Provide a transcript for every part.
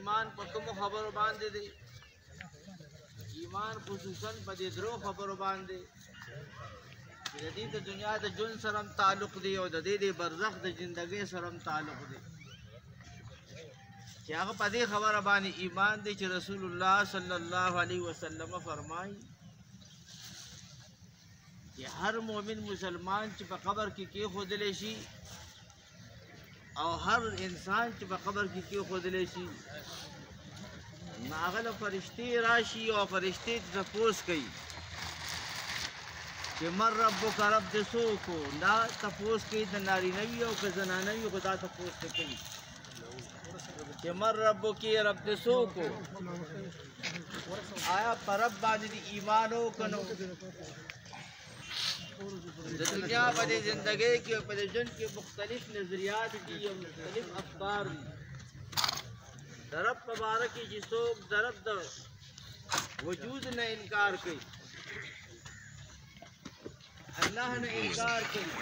ایمان په کومو خبرو باندې دی؟ ایمان خصوصا په دې درو خبرو باندې چې د دې د دنیا د ژوند سره هم تعلق دی او د دې د برزخ د زندګۍ سره هم تعلق دی، چې هغه په دې خبره باندې ایمان دی چې رسول الله صلی الله علیه وسلم فرمایي چې هر مؤمن مسلمان چې په قبر کې کېښودلی شي او هر انسان چې په قبر کې کېښودلی شي، نو هغه له فرشتې راشي او فرشتې ته تپوس کوي چې من ربک، رب دې څوک و؟ دا تپوس کوي د نارینه وي او که زنانه وي، خو دا تپوس نه کوي چې من ربک، رب دې څوک و؟ آیا په رب باندې دې ایمان و که نه؟ د دنیا په دې زندګۍ کې او په دې ژوند کې مختلف نظریات دي او مختلف افکار دي. د رب په باره کې چې څوک د رب د وجود نه انکار کوي، الله نه انکار کوي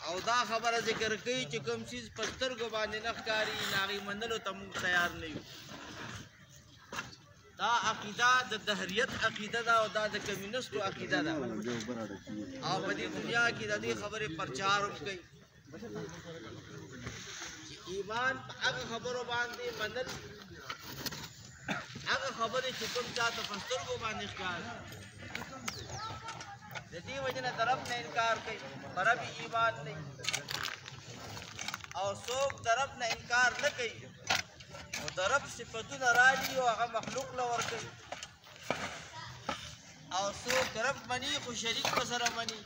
او دا خبره ذکر کوي چې کوم څیز په سترګو باندې نه ښکاري، نو هغې منلو ته موږ تیار نه یو. دا عقیده د دهریت عقیده ده او دا د کمیونستو عقیده ده، او په دې دنیا کې د دې خبرې پرچار هم کوي چې ایمان په هغه خبرو باندې منل، هغه خبرې چې کوم چا ته په سترګو باندې ښکاري، د دې وجې نه د رب نه انکار کوي، په رب ایمان نه، او څوک د رب نه انکار نه کوي او د رب صفتونه رالي او هغه مخلوق له ورکوي، او څوک رب مني خو شریک به سره مني.